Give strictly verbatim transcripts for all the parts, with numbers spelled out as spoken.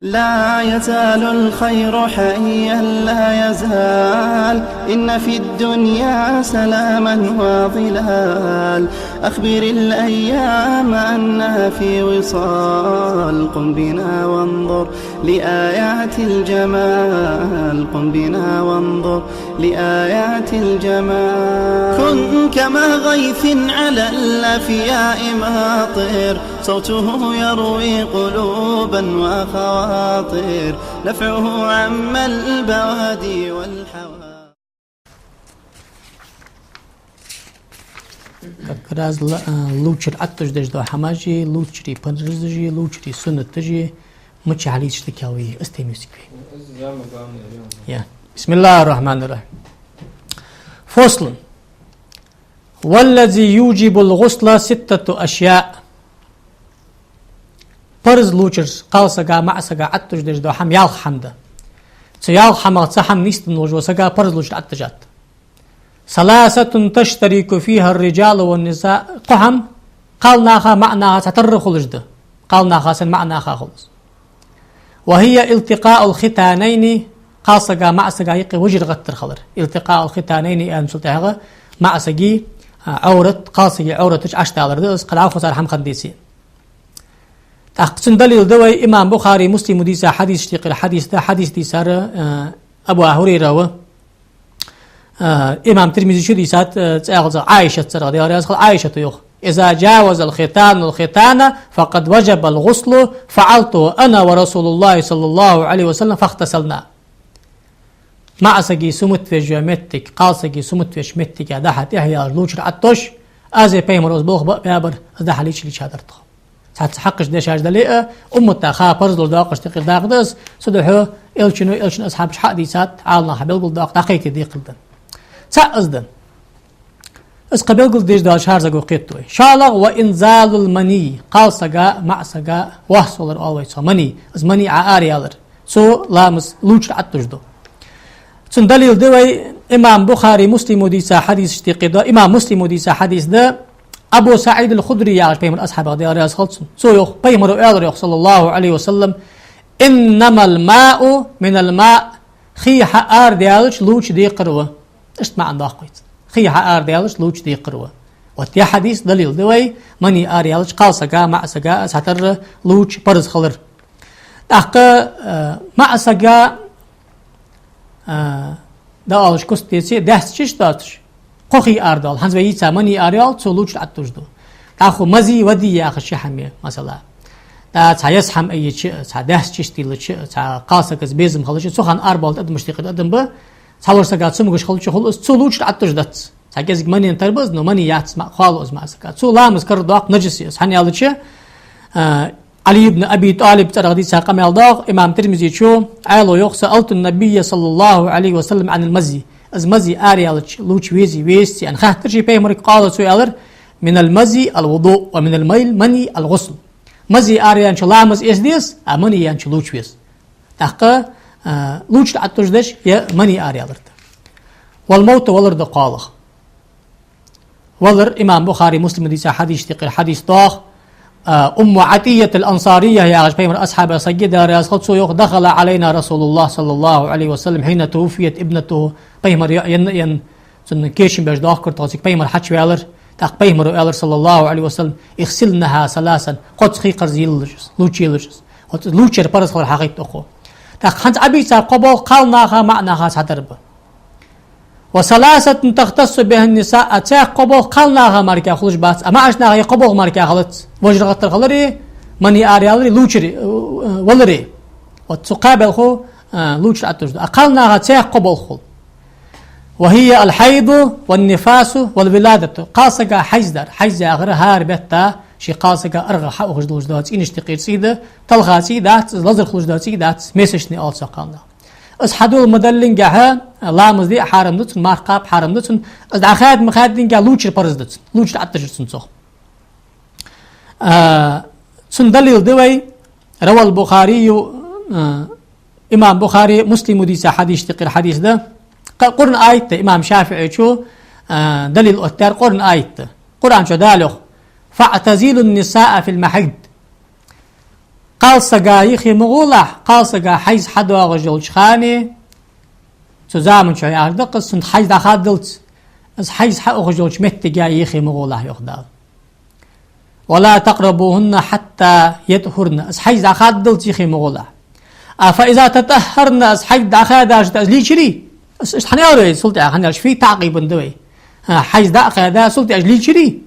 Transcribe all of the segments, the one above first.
لا يزال الخير حيا، لا يزال، إن في الدنيا سلاما وظلال. أخبر الأيام أنها في وصال، قم بنا وانظر لآيات الجمال، قم بنا وانظر لآيات الجمال. كن كما غيث على الأفياء ماطر، صوته يروي قلوبا وخواطر، نفعه عم البوادي والحواضر. Как раз ла-, а, лувчар аттаж деш да хӀамаш, лувчари парзаш, лувчари суннаташ, мичахьа лийцаш да кхел вай, из тема юсик вай. Я. بسم الله الرحمن الرحيم. فصل. والذي يوجب الغسل ستة أشياء. Парз лувчар кхалсага, маӀасага аттаж деш да хӀама ялх хӀама да. Цу ялх хӀамах цхьа хӀама нийсденна волаш вола саг парз лувчар аттаж да. ثلاثة تشترك فيها الرجال والنساء. Кхо хӀама кхалнаха, маӀанаха цхьатарра хулаш да. Кхалнаха санна маӀанаха хул из. وهي التقاء الختانين, кхалсага, маӀасага юкъе вижар гӀаттар хилар. التقاء الختانين аьнначул тӀехьагӀа маӀасаги, а, Ӏоврат, кхалсаги Ӏоврата чу Ӏодалар да из, кхы дӀахо цар хӀама хинна деце. ТӀаккха цун далил да вай имам Бухари, Муслима дийца хьадисашта юкъера хьадис да, хьадис дийцар, а, Абу Хурайра ва. А, имам Тирмизе чу дийцад, а, цӀагӀа Ӏайшат цӀерагӀа, Даьла раьза хилва, Ӏайшата йоах: إذا جاوز الختان الختان فقد وجب الغسل، فعلته أنا ورسول الله صلى الله عليه وسلم فاغتسلنا. МаӀасаги сумат веш йола моттиг кхалсаги сумат веш моттига дӀа-хьа тӀехьа яьлча лувчар аттош, аз а пайхамара а из болх баь баьбар, из дӀа-хьа лийча лийчадар тхо. Цхьацца хьакъ дешаш дале а, уммата ха парз долаш доаккхаш тӀехьа дакъа да из, цудухьа элчано, элчан асхьабаша хьа а дийцад, Ӏаламнаха белгалдоаккх, дӀакхайкаде декхар да. ЦаӀ из да. Из кхы белгалдеш дола шарзаго кхетаду вай. ШоллагӀа وإنزال المني, кхалсага, маӀасага вахсолар оал вай цох, мани, из мани Ӏоараялар. Цо ламаз, лувчар аттаж ду. Цун далил да вай имам Бухари, Муслима дийца хьадисашта юкъе да, имам Муслима дийца хьадис да, Абу СаӀид ал-Худри яхаш пайхамара асхьабах, Даьла раьза хилва цунна. Цо йоах, пайхамара аьлар йоах, صلى الله عليه وسلم: إنما الماء من الماء. Хий хьаара даьлча лувча декхар ва. Иштта маӀан доаккх вай цун. Хий хьаара даьлча лувча декхар ва. Вот ер хьадис далил да вай, мани ара яьлча кхалсага, маӀасага цхьатарра лувча парз хилар. ТӀаккха, а, маӀасага, а, дӀаоалаш куст деце, даьсса чист доацаш, кхо хий арадоал. ХӀанз вай йийца мани араяле, цо лувчар аттаж ду. ТӀаккха мази, вади яхаш ши хӀама я, масала. ТӀа цхьа еза хӀама айча, цхьа даьсса чист йиллача, цхьа кхалсага безам хилча, цу хана арабоалаш адамашта юкъера адам ба, цхьаволча сага цамогаш хилча хул из, цо лувчар аттаж дац. Цхьа кӀезига манена тара ба из, но мани яц, ма-, хоалу из маӀасага. Цо ламаз карадоаккх, нажас я из. ХӀана аьлча, а, Ӏали ибн Аби ТӀалиба цӀерагӀа дийца къамаьл доагӀа имам Тирмизе чу, Ӏаьлас йоах: سألت النبي صلى الله عليه وسلم عن المزي. Из мази ара яьлча лувча везий, везац аьнна хаьттар ше пайхамарга, قال, цо аьлар: من المزي الوضوء، ومن المني الغسل. Мази ара яьннача ламаз эца деза, а мани яьннача лувча веза. ТӀаккха, а, лувчар аттаж деш, е мани ара ялар да. والموت, валар да кхоалагӀа. Валар, имам Бухари, Муслима дийца хьадисашта юкъера хьадис доагӀа, а, Умму Ӏатият ал-Ансария яхаш пайхамара асхьабех саг я, Даьла раьза хилва цунна, цо йоах: دخل علينا رسول الله صلى الله عليه وسلم حين توفيت ابنته. Пайхамара йоӀ енна, енна, цун кечам беш доахкар тхо цига, пайхамар хьачуваьлар, тӀаккха пайхамара аьлар, صلى الله عليه وسلم: اغسلنها ثلاثا, кхозза хий кхарза йиллалаш из, лувчаелаш из. Вот лувчар парз хилар хьахайт укхо. ТӀаккха хӀанз Ӏобийца кхо болх кхалнаха, маӀанаха цхьатарра ба. وثلاثة تختص بها النساء, а цхьа кхо болх кхалнаха мара хулаш бац, а маӀача наха е кхо болх мара хилац. Вижар гӀаттар хилари, мани ара ялари, лувчари, э, э, валари. Вот цу кхаь балхо, э, лувчар аттаж ду. А кхалнаха цхьа кхо болх хул. وهي الحيض والنفاس والولادة. Кхалсага хьайз дар. Хьайз яхар хӀара бетта ший кхалсага аргӀагӀа хьаухаш долаш дола цӀийнашта юкъера цӀий да, талха цӀий дац, лазар хулаш дола цӀий дац, месячный оал цох кхалнаха. Из хьадола ма даллингехьа, ламаз де а хьарам да цун, марха кхаба а хьарам да цун, из дӀахаьда ма хаьддингехьа лувчар парз да цун, лувчар аттаж да цун цох. А, цун далил да вай, رواه البخاري, а, имам Бухари, Муслима дийца хьадисашта юкъера хьадис да. Къ-, Къуръан аят да, имам ШафиӀе чу, а, далил оттадаьр Къуръан аят да. Къуръан чу Дала йоах: فاعتزلوا النساء في المحيض. кхалсага йихи ма гӀолахь, кхалсага хьайз хьадоагӀаш йолча хана, цу заман чу яхаш да-кх из, цунна хьайз дӀахаддалца, из хьайз хьаухаш йолча меттиге йихи ма гӀолахь, йоах Дала. «ولا تقربوهن حتى يطهرن», из хьайз дӀахаддалца йихи ма гӀолахь. А «فإذا تطهرن», из хьайз дӀахаьдача тӀа из лийчарий, из, из хьанал вай, султӀа хьанал, фи таӀкъибан да вай. А, хьайз дӀа а хаьда, султӀа из лийчарий,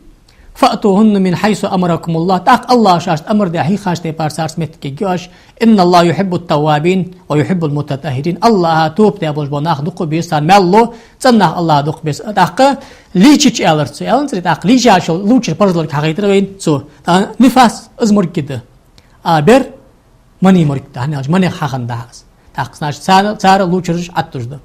«فأتوهن من حيث أمركم الله», тӀаккха АллахӀа шоашта амар даь хьийхача тайпара царца меттиге йоӀаш, «إن الله يحب التوابين ويحب المتطهرين». АллахӀа тоба даь болаш бола нах дукха беза, царна маьл лу, цӀена нах АллахӀа дукха беза. ТӀаккха лийчача аьлар цо, аьланзар, тӀаккха лийчачул лувчар парзлург хьахайтар вайна цо. ТӀаккха нифас из морг да. А бер мани морг да, хӀана аьлча манех хьахинна да из. ТӀаккха, значит, цар, цар лувчараш Ӏаттуш да.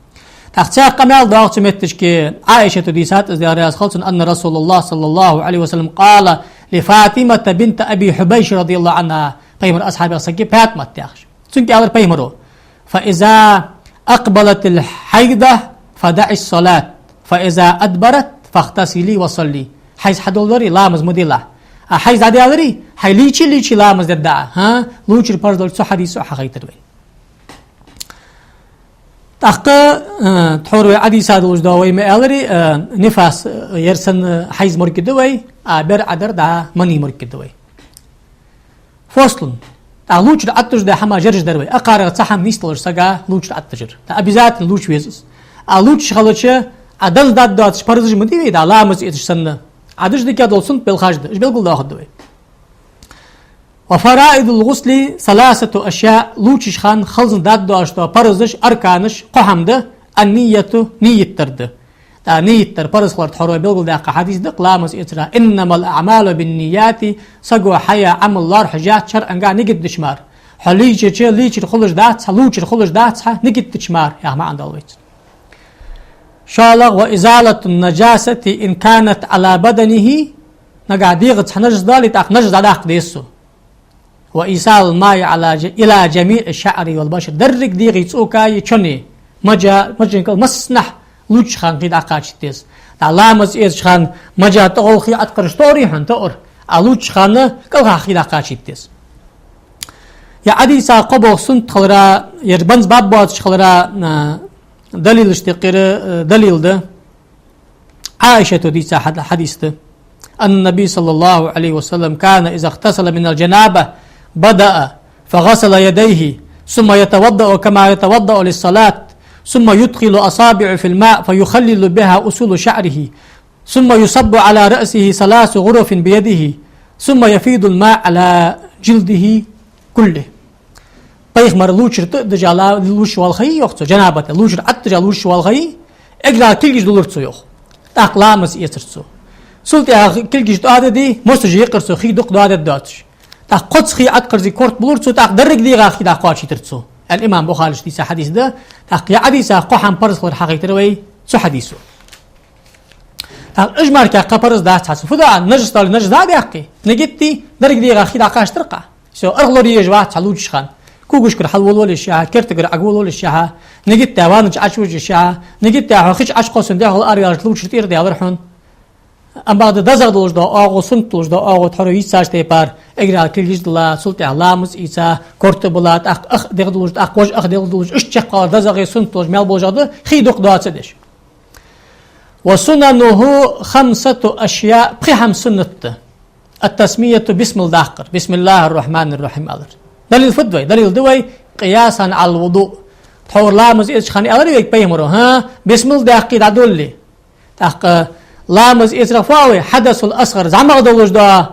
ТӀаккха цхьаькха къамаьл доагӀа цу метташка, Ӏаишата дийцад, из Даьла раьза хилва цунна, أن رسول الله صلى الله عليه وسلم قال لفاطمة بنت أبي حبيش رضي الله عنها. Пайхамара асхьабех саг я ПаьтӀамат яхаш. Цунга аьлар пайхамаро: «فإذا أقبلت الحيضة فدعي الصلاة، فإذا أدبرت فاغتسلي وصلي». Хьайз хьадоладари, ламаз ма делахь. А хьайз дӀадаьлари, хьай лийча-лийча ламаз дергда Ӏа. ХӀа? Лувчар парз долча цу хьадисо хьахайтар вайна. ТӀаккха, э, тхьовра вай Ӏодийца долаш да вай ма аьларий, э, нифас, э, ер санна хьайз морг да вай, а бер Ӏадар дӀа мани морг да вай. Фослун. ТӀаккха лувчар Ӏаттуш да хӀама жержа дар вай. Акхарах цхьа хӀама нийсдолаш сага лувчар Ӏаттажар. ТӀаккха обязательно лувча веза из. А лувчаш хилча, Ӏа данза даргдоацаш парзаш ма дий вай, дӀа ламаз эцаш санна. Ӏа деш дикагӀа дола суннат белхаш да, уж белгалдоахаргда вай. «وفرائض الغسل ثلاثة أشياء», лувчача хана хиланза даргдоацаш дола парзаш, арканаш, кхо хӀама да, «النية», ният дар да. ТӀаккха ният дар парз хилар тхьовра вай белгалдаьккха хьадис да-кх ламаз эцара: «إنما الأعمال بالنيات», саго хьаяь Ӏамал лоархӀаш яц шарӀанга нигат дича мара. Хьо лийчача, лийчар хулаш дац хьа, лувчар хулаш дац хьа, нигат дича мара, яха маӀан да вайца. ШоллагӀа: «وإزالة النجاسة إن كانت على بدنه», нагахь дегӀаца хьа нажас дале, тӀаккха нажас дӀадаккха деза цо. «وإيصال الماء على ج-، إلى جميع الشعر والبشرة». Деррига дегӀа цӀокаи чони, мажа, мажин кӀал массанахьа лувчача хана хий дӀакхачийта деза. ТӀаккха ламаз эцача хана мажа тӀагӀолла хий Ӏоткъараш тоъарий хьона, тоъар. А лувчача хана кӀалхахьа хий дӀакхачийта деза. Ер Ӏодийца кхо болх суннат хилара, ер банза баб боацаш хилара, а, далилаш тӀехкхира, а, далил да. Ӏаишата дийца хьад-, хьадис да. أن النبي صلى الله عليه وسلم كان إذا اغتسل من الجنابة بدأ فغسل يديه، ثم يتوضأ كما يتوضأ للصلاة، ثم يدخل أصابعه في الماء فيخلل بها أصول شعره، ثم يصب على رأسه ثلاث غرف بيده، ثم يفيض الماء على جلده كله. Пайхамар лувчар тӀа а дижа ла-, лувш валхай, йоах цо, жанабата, лувчар Ӏаттажа лувш валхай, эггара кулгаш дулар цо, йоах. ТӀаккха ламаз эцар цо. Цул тӀехьагӀа кулгаш тӀоадади, мосаш йийкъар цо, хий дукха доадаь доацаш. ТӀаккха кхозза хий Ӏоткъарзи корта булар цо, тӀаккха деррига дегӀа хий дӀакхоачийтар цо. Аьнна имам Бухарис дийца хьадис да, тӀаккха ер Ӏодийца кхо хӀама парз хилар хьахайтар вай цу хьадисо. ТӀаккха уж мара кхы парз дац хьа цу. Фу да, нажас дале, нажас дӀа а даьккхе, нигат де, деррига дегӀа хий дӀакхачийтар-кх Ӏа. Всё, аргӀа лораеш вац хьа лувчача хана. Когашкара хьалволавала йиш я хьа, кертагара Ӏоволавала йиш я хьа, нигат даь ванна чу Ӏочувужа йиш я хьа, нигат даь хьо хи чу Ӏочукхоссане дехьа-вала араваьлча лувчар тӀера даьлар хьона. Амма бакъда дезагӀа долаш дола оагӀув, суннат долаш дола оагӀув тхьовра вай дийцача тайпара, эггара кулгаш дилла, цул тӀехьагӀа ламаз ийца, корта била, тӀаккха ах дегӀ дуллаш, тӀаккха вож ах дегӀ дуллаш, иштта чакхвалар дезагӀа, суннат долаш мел болаш да, хий дукха доаца деш. «وسننه خمسة أشياء», пхи хӀама суннат да. «التسمية», бисмал даккхар, «بسم الله الرحمن الرحيم» алар. Далил фуд вай? Далил да вай: «قياسا على الوضوء». Тхьовра ламаз эцача хана аьлар вайга пайхамаро, хӀа, бисмал даьккхе дӀадолале. ТӀаккха ламаз эцарах фу оал вай? «حدث الأصغر», зӀамагӀа долаш дола,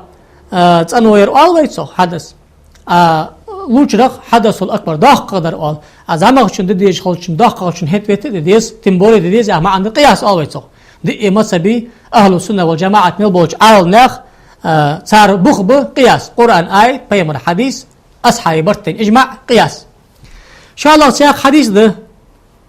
а, цӀенвояр оал вай цох, хьадас. А лувчарах «حدث الأكبر», доккхагӀдар оал. А зӀамагӀчун де дезаш хилча, доккхагӀчун хӀета-вета де деза, тем более де деза, яха маӀан да къияс оал вай цох. Диъ мазхӀаба ахӀлу сунна вал жамаӀат мел болча Ӏаламнаьха, а, цар бух ба къияс: Къуръан аят, пайхамара хьадис, асхьабий барт тайна ижмаӀ, къияс. ШоллагӀа цхьаькха хьадис да: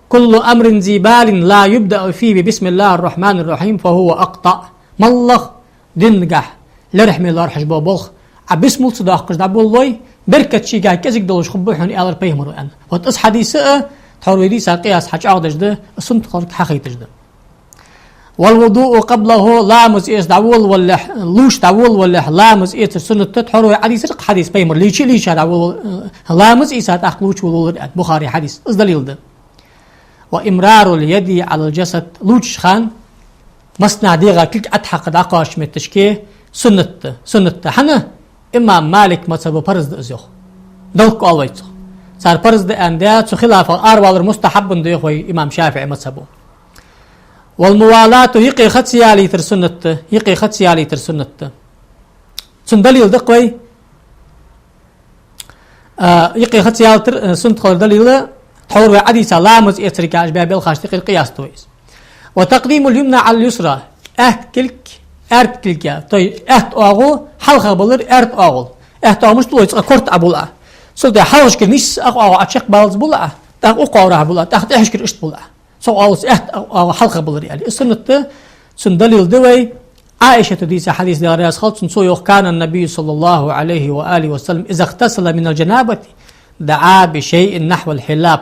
«كل أمر ذي بال لا يبدأ فيه ببسم الله الرحمن الرحيم فهو أقطع». МоллагӀа динагахьа лерхӀаме лоархӀаш бола болх Ӏа бисмал ца доаккхаш дӀаболалой, беркат шийгахьа кӀезига долаш хургба хьона, аьлар пайхамаро, аьнна. Вот из хьадис а тхьовра вай дийца къияс хьа чӀоагӀдеш да, суннат хилар хьахайташ да. والوضوء قبله, ламаз эца дӀаволавалалехь, лувча дӀаволавалалехь, ламаз эцар суннат да, тхьовра вай Ӏодийцар кхы хьадис пайхамара, лийча а лийча дӀаволавала-, ламаз эца, тӀаккха лувча волавалар аьнна, Бухаре хьадис, из далил да. وإمرار اليد على الجسد, лувчача хана массанахьа дегӀа кулг ӀотӀахьакха дӀакхоачача метташка суннат да, суннат да. ХӀана? Имам Малик мазхӀабо парз да из йоах. Далк оал вай цох. Цар парз да аьнна да, цу хилафах аравалар мустахьаббун да йоах вай имам ШафиӀий мазхӀабо. والموالاة, юкъе ха ца ялийтар суннат да, юкъе ха ца ялийтар суннат да. Цун далил да-кх вай, а, юкъе ха ца ялийтар, а, суннат хилара далил, тхьовра вай Ӏодийца ламаз эцарга уж баь белхаш тӀехьара къияс да вай из. وتقديم اليمنى على اليسرى, аьтта кулг аьрда кулга, то есть аьтта оагӀув хьалха балар аьрда оагӀув. Аьтта оагӀув мишта лой, цкъа корта Ӏобул Ӏа. Цул тӀехьа хьалхашкара нийсса ах оагӀув Ӏочакхбаллалца бул Ӏа, тӀаккха укх оагӀорахьа бул Ӏа, тӀаккха тӀехьашкара иштта бул Ӏа. Цу оагӀув, аьтта оагӀув хьалха балар аьле. Из суннат да, цун далил да вай Ӏаишата дийца хьадис, Даьла раьза хилва цунна, цо йоах: كان النبي صلى الله عليه وآله وسلم إذا اغتسل من الجنابة دعا بشيء نحو الحلاب.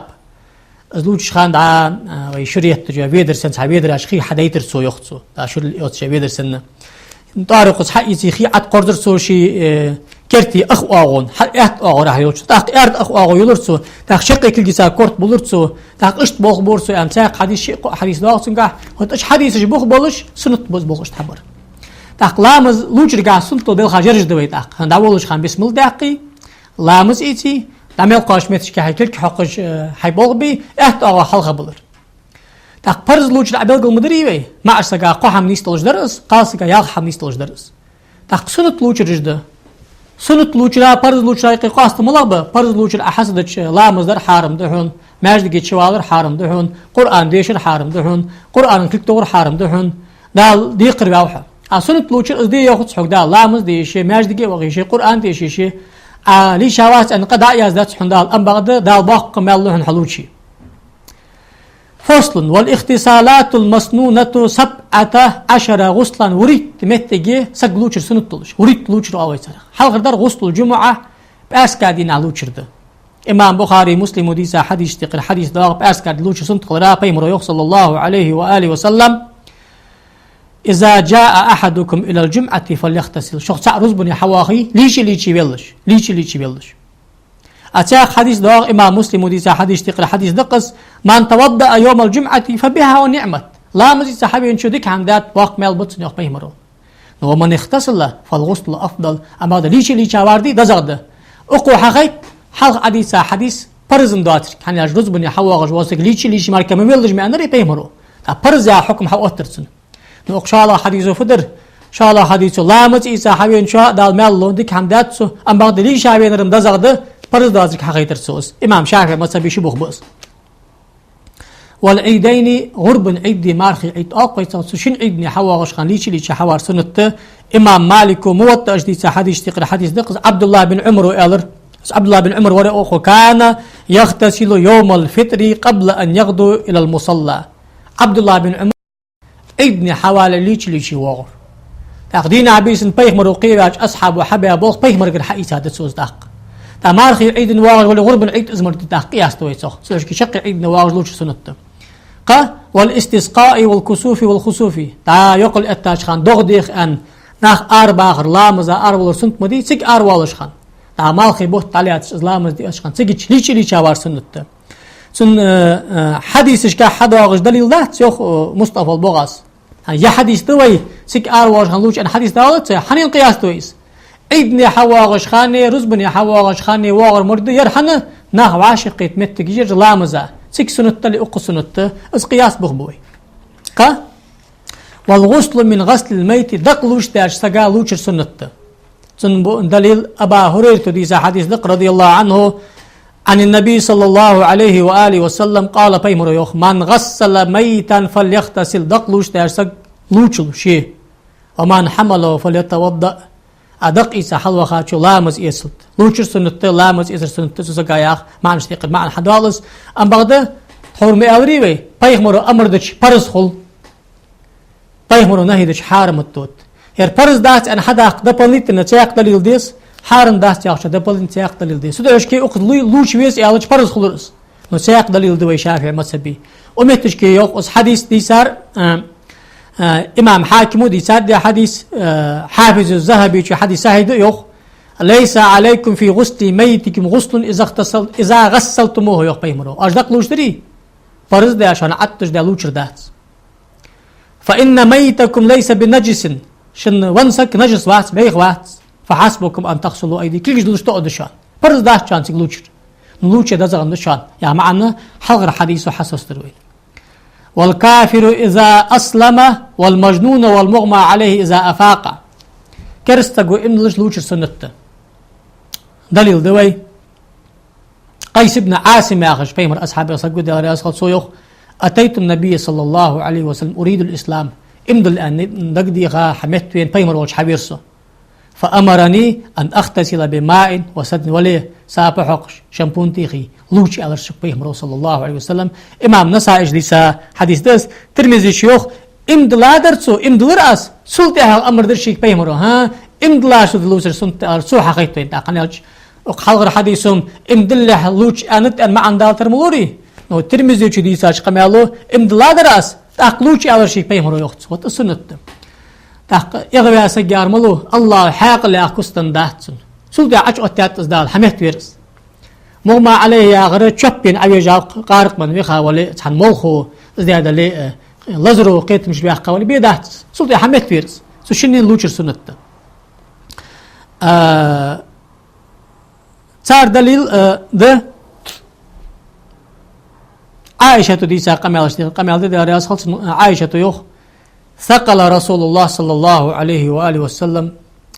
Из лувчача хана дӀа, а, вай шура еттача ведар санна, цхьа ведараш хий хьадайтар цо йоах цо. ДӀа шура йоацача ведар санна. ТӀоарукхаца хьаийце хий Ӏокхорзар цо ший, э, керте ах оагӀон, хьа-, аьтта оагӀорахьа йолча. ТӀаккха аьрда ах оагӀув йолар цо, тӀаккха шаккхе кулгаца корта булар цо, тӀаккха иштта болх бора цо, аьнна, цхьаькха хьадис, ши-кхо хьадис доагӀа цунгахьа, вот уж хьадисаш бух болаш, суннат ба из болх иштта хьабар. ТӀаккха ламаз лувчаргахьа суннат дола белхаш ераш да вай тӀаккха. ХӀана, дӀаволалуча хана бисмилла даьккхе, ламаз эце, дӀа мел кхоачача метташка хьай кулг хьокхаш, э, хьай болх бе, аьтта оагӀув хьалха балар. ТӀаккха парз лувчар Ӏобелгал ма дарий вай, маӀача сага кхо хӀама нийсдолаш дар из, кхалсага ялх хӀама нийсдолаш дар из. ТӀаккха суннат лувчараш да. Суннат лувчара, парз лувчара юкъе къоастам малагӀа ба? Парз лувчар Ӏа хьасадача ламаз дар хьарам да хьона, маьждиге чувалар хьарам да хьона, Къуръан дешар хьарам да хьона, Къуръана кулг тохар хьарам да хьона, Дала декхар ваьв хьо. А суннат лувчар из де йоахац хьога Дала, ламаз де йиш я, маьждиге ваха йиш я, Къуръан деша йиш я. Ӏа лийчавац аьнна къа дӀа а яздац хьона Дала, амма бакъда Дала боккха маьл лу хьона хьо лувче. فصل: والاغتسالات المسنونة سبعة عشر غسلا, вурийтта моттиге саг лувчар суннат долаш. Вурийтта лувчар оал вай царех. Хьалхардар гӀуслул-джумуӀа, пӀаьраска дийнахьа лувчар да. Имам Бухаре, Муслимо дийца хьадисашта юкъера хьадис да-кх пӀаьраска ди лувчар суннат хилара, пайхамаро йоах, صلى الله عليه وآله وسلم: إذا جاء أحدكم إلى الجمعة فليغتسل. Шух цаӀ рузбане хьавоагӀе, лийча а лийча веллаш, лийча а лийча веллаш. А цхьаькха хьадис да-кх имам Муслимо дийца хьадисашта юкъера хьадис да-кх из: من توضأ يوم الجمعة فبها ونعمت. Ламаз эца хьавеначо дика хӀама даьд, боккха маьл ба цунна, йоах пайхамаро. Но ومن اغتسل فالغسل أفضل. Амма бакъда лийча а лийча вар ди дезагӀа да. Укхо хьахайт хьалха Ӏодийца хьадис парзан доацарг, хӀана аьлча рузбане хьавоагӀаш вола саг лийча а лийча мара кама веллаш ма аьннарий пайхамаро. ТӀаккха парз яха хьукам хьаоттар цунна. Ну, укх шоллагӀча хьадисо фу дар? ШоллагӀча хьадисо: ламаз эца хьавеначоа Дала маьл лу, дика хӀама даьд цо, амма бакъда лийча венар-м дезагӀа да, парз доацарг хьахайтар цо из. Имам ШафиӀий мазхӀабе ши бух ба из. والعيدين, гӀурбан Ӏийд а мархий Ӏийд а, оал-кх вай цох, цу шин Ӏийдане хьавоагӀаш хана лийча а лийча хьавар суннат да. Имам Малико МуваттаӀа чу дийца хьадисашта юкъера хьадис да-кх из, ӀабдуллахӀ бин Ӏумаро аьлар. Из ӀабдуллахӀ бин Ӏумар вар, йоах, كان يغتسل يوم الفطر قبل أن يغدو إلى المصلى. ӀабдуллахӀ бин Ӏумар Ӏийдане хьавалале лийча а лийча воагӀар. ТӀаккха дийнахьа-бийсанна пайхамаро кхеваьча асхьабо хьабаь болх пайхамарагара хьаийца да цо из тӀаккха. ТӀаккха мархий Ӏийдане воагӀаш вале, гӀурбан Ӏийд из мара да тӀаккха, къияс да вай цох. Цу шки шаккхе Ӏийдане воагӀаш лувчар суннат да. Кхы: والاستسقاء والكسوف والخسوف. ДӀа йокъал эттача хана догӀа деха аьнна, нах арабахар, ламаза аравалар суннат ма дий, цига аравоалаш хана. ДӀа малхе бутт дӀалаьцача, из ламаз деча хана, цигача лийча а лийча вар суннат да. Цун, э, э, хьадисашка хьадоагӀаш далил дац, йоах, э, Мустафа ал-БугӀас. ХӀа, ер хьадис да вай, цига аравоалаш хана лувча аьнна хьадис далац, хьанна къияс да вай из? Ӏийдане хьавоагӀаш хана, рузбане хьавоагӀаш хана воагӀар мара да ер, хӀана? Нах вӀашагӀкхета моттиг я ер ламаза. Цига суннат дале, укхо суннат да, из къияс бух ба вай. Кхы: والغسل من غسل الميت, дакъа лувчадаьча сага лувчар суннат да. Цун бу-, далил Аба ХӀурайрата дийца хьадис да-кх, رضي الله عنه, عن النبي صلى الله عليه وآله وسلم قال, пайхамаро йоах: من غسل ميتا فليغتسل, дакъа лувчадаьча саг лувчалва ше, ومن حمله فليتوضأ, а дакъа ийца хьалвахачо ламаз эцалда. Лувчар суннат да, ламаз эцар суннат да цу сага, яха маӀанашта юкъера маӀан хьадоал из. Амма бакъда, тхьовра ма аьларий вай, пайхамаро амар дича парз хул, пайхамаро нахьи дича хьарам да тот. Ер парз дац аьнна хьадаккха дополнительно цхьаькха далил деза, хьарам дац яхача дополнительно цхьаькха далил деза. Цудухьа шки укхаза лу-, лувча веза аьлча парз хулар из. Но цхьаькха далил да вай ШафиӀий мазхӀабе. Укх метташка йоах из хьадис дийцар, а, Э, имам Хьакима дийцад ер хьадис, э, Хьафиз ЗахӀабе а хьадис сахьихь да йоах. «ليس عليكم في غسل ميتكم غسل إذا اغتسل-، إذا غسلتموه», йоах пайхамаро. Оаш дакъа лувчадарий? Парз да шоана, Ӏатташ да лувчар дац. «فإن ميتكم ليس بنجس», шун венна саг нажас вац, бӀеха вац. «فحسبكم أن تغسلوا أيديكم», кулгаш дуллаш тоъа да шоана. Парз дац шоана цига лувчар. Ну, лувчар дезагӀа да шоана. Яха маӀан хьалхарча хьадисо хьасостар вайна. «والكافر إذا أسلم والمجنون والمغمى عليه إذا أفاقا». Кераста саго иман диллача лувчар суннат да. Далил да вай. Къайс ибн Ӏасим яхаш пайхамара асхьабех саг ва, Даьла раьза хилва цунна, йоах: «أتيت النبي صلى الله عليه وسلم أريد الإسلام». Иман дилла аьнна дагадеха, хьа метта вена пайхамар волча хьавера со. «فأمرني أن أغتسل بماء وسدر», вале, сапа хьокхаш, шампунь тӀехий, лувча аьлар сога пайхамаро, صلى الله عليه وسلم. Имам Насаис дийца хьадис да из, Тирмизис йоах: «Иман дилладар цо, иман диллар аз, цул тӀехьагӀа амар дир шийга пайхамаро, хӀа, иман диллача лувчар суннат да», аьлар, цо хьахайтад вайна тӀаккха. ХӀана аьлча, укх хьалхарча хьадисо иман диллалехь лувча аьннад аьнна маӀан далийтар ма лорий. Но Тирмизе чу дийцача къамаьло: «Иман дилладар аз, тӀаккха лувча аьлар шийга пайхамаро», йоах цо. Вот из суннат да. ТӀаккха эгӀаваь саг яр малув, АллахӀа хьаькъал яха кустандац цунна. Цул тӀехьагӀа Ӏочуоттадаьд из Дала, хьа метта вера из. «مغمى عليه» яхар чоппена Ӏовежа къаракъ менна виха вале, цхьан молхо, из даь дале, э, лазаро кхетамчура ваьккха вале, бе дац из. Цул тӀехьагӀа хьа метта вера из. Цу шиннена лувчар суннат да. А, цар далил, э, да Ӏайшата дийца къамаьлаш, къамаьл да, Даьла раьза хилва цунна, Ӏайшата йоах: «ثقل رسول الله صلى الله عليه وآله وسلم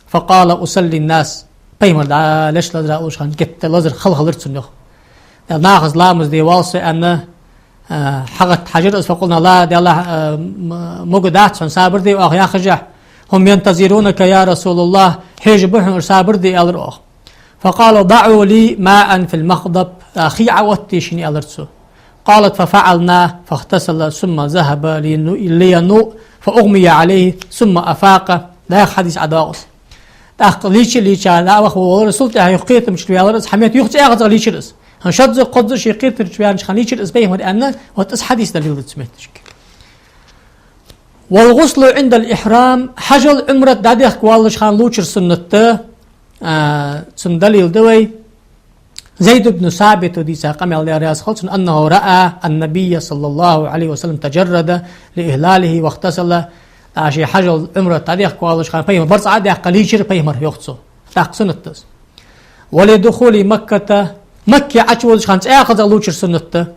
فقال: أصلي الناس». Пайхамар дӀа леш лазар уллаш хана геттара лазар хала хилар цунна, йоах. Нахаца ламаз де воал со аьнна, а, хьагӀатта хьажар из, «فقلنا: لا, Даьллахь, а, м-, мога дац хьона, сабар де оаха», яхашехь: «هم ينتظرونك يا رسول الله, хьежаш ба хьона уж, сабар де», аьлар оаха. «فقال: ضعوا لي ماء في المخضب», а, хий Ӏооттае шийна, аьлар цо. «قالت: ففعلنا، فاغتسل، ثم ذهب لينو-، لينوء، فأغمي عليه، ثم أفاق». ДӀаьха хьадис ӀодоагӀа из. ТӀаккха лийча а лийча, дӀаваха волавелар, цул тӀехьагӀа юха кхетамчура ваьлар из, хьа метта юха цӀаькхаза лийчар из. ХӀана, шозза-кхозза ше кхетарча ваьннача хана лийчар из пайхамар аьнна, вот из хьадис далил да цу метташка. «والغسل عند الإحرام», хьажол Ӏумрат дӀадехка воаллача хана лувчар суннат да, а, цунна далил да вай. Зайд ибн Сабита дийца къамаьл, Даьла раьза хилва цунна: «أنه رأى النبي صلى الله عليه وسلم تجرد لإهلاله واغتسل». ТӀаккха ше хьажол Ӏумрат дӀадехка воаллача хана пайхамар барзкъа Ӏодаьккха лийчар пайхамар, йоах цо. ТӀаккха суннат да из. «ولدخول مكة», Макка Ӏочуводача хана цӀаькхаза лувчар суннат да.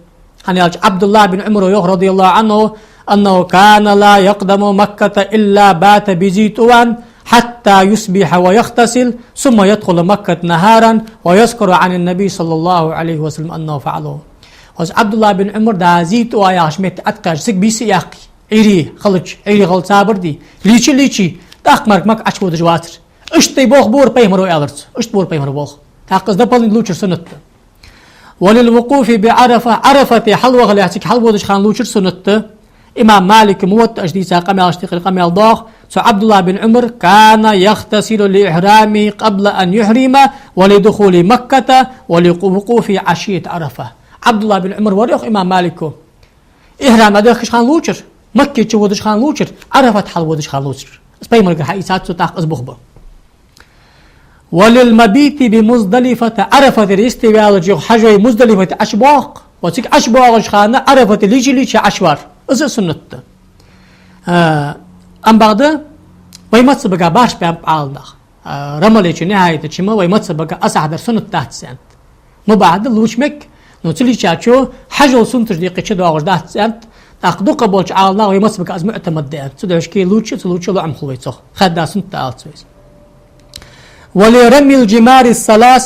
ХӀана аьлча Ӏабдуллахь бин Ӏумара йоах, رضي الله عنه: «أنه كان لا يقدم مكة إلا بات بذي طوى حتى يصبح ويغتسل، ثم يدخل مكة نهارا، ويذكر عن النبي صلى الله عليه وسلم أنه فعله». Хоза Ӏабдуллахь бин Ӏумар дӀа Зи ТӀува яхача метте Ӏокхаьчача, цига бийса а яьккхе, Ӏуйре хилча, Ӏуйре гӀолла сабар де, лийча а лийче, тӀаккха мара Макка Ӏочуводаш вацар. Иштта болх бора пайхамаро, аьлар цо. Иштта бора пайхамара болх. ТӀаккха из дополнительно лувчар суннат да. «وللوقوف بعرفة», Ӏарафате хьалвахалехь цига хьалводача хана лувчар суннат да. Имам Малика Муваттаъ чу дийца къамаьлаш тӀехьара къамаьл доагӀа цу Ӏабдуллахь бин Ӏумар: «كان يغتسل لإحرامه قبل أن يحرم ولدخول مكة ولوقوفه عشية عرفة». Ӏабдуллахь бин Ӏумар вар, йоах имам Малико, ихьрам дӀадехкача хана лувчар, Макка чуводача хана лувчар, Ӏарафате хьалводача хана лувчар. Из пайхамарагара хьаийцад цо, тӀаккха из бух ба. «وللمبيت بمزدلفة», Ӏарафатера йисте ваьлча юха хьажой Муздалифате ӀочубоагӀа, ва цига ӀочубоагӀача хана Ӏарафате лийча а лийча Ӏочувар. Из а суннат да. А, ам бакъда вай мазхӀабагахь башха ба Ӏаламнах. А, Рамале чу, Нихьаята чу ма вай мазхӀабагахь асахь дар суннат дац аьннад. Мубахь да, лувча мег, но ца лийчачо хьажол суннаташ декъе чудоагӀаш дац аьннад. ТӀаккха дукхагӀболча Ӏаламнаха вай мазхӀабагахь из муӀтамад да аьннад. Цудухьа кхы лувча а, ца лувча а лоӀам хул вай цох. Хаьдда суннат да оал цо из. «ولرمي الجمار الثلاث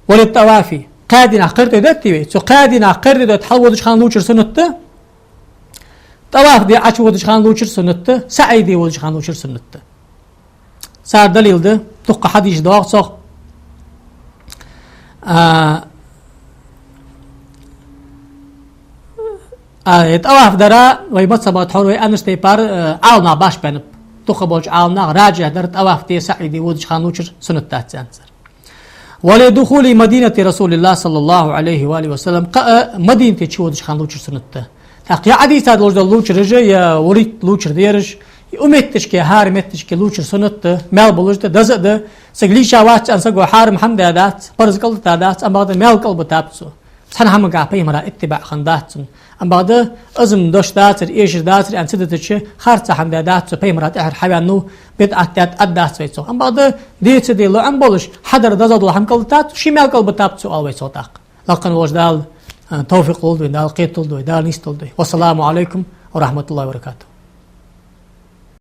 وللطواف». Кхаь дийнахьа кхердой детта вай. Цу кхаь дийнахьа кхердой детта хьалводача хана лувчар суннат да. ТӀаваф де Ӏочуводача хана лувчар суннат да. СаӀй де водача хана лувчар суннат да. Цар далил да, дукха хьадис доагӀа цох. А, а, э, тӀаваф дар вай мазхӀабагахь тхьовра вай аьннача тайпара, э, Ӏаламнаха башха баьннаб. ДукхагӀболча Ӏаламнаха раджихь дар тӀаваф де, саӀй де водача хана лувчар суннат дац аьннад цар. «ولدخول مدينة رسول الله صلى الله عليه وآله وسلم». Кхы а Мадинате чуводача хана лувчар суннат да. ТӀаккха е Ӏодийца долаш дола лувчараш, е валийтта лувчар дераш, Укх метташка, хӀара метташка лувчар суннат да, маьл болаш да, деза да. Саг лийча вац аьнна саго хьарам хӀама даь дац, парз кӀалдита дац, амма бакъда маьл кӀалбита бу цо. Цхьан хӀамага пайхамара иттибаӀ хиннадац цун. Амма бакъда из-м дош дацар, эшаш дацар аьнна ца дитача, харца хӀама даь дац цо, пайхамара тӀехьара хьаваьннав, бидӀат даьд, Ӏаддац вай цох. Амма бакъда децаде лоӀам болаш, хьадар деза дола хӀама кӀалдита цо, ший маьл кӀалбита цо, оал вай цох тӀаккха. Лакха волча Дала, а, товфикъ лулда вайна, Дала кхеталда вай, Дала нийсдолда вай. والسلام عليكم ورحمة الله وبركاته.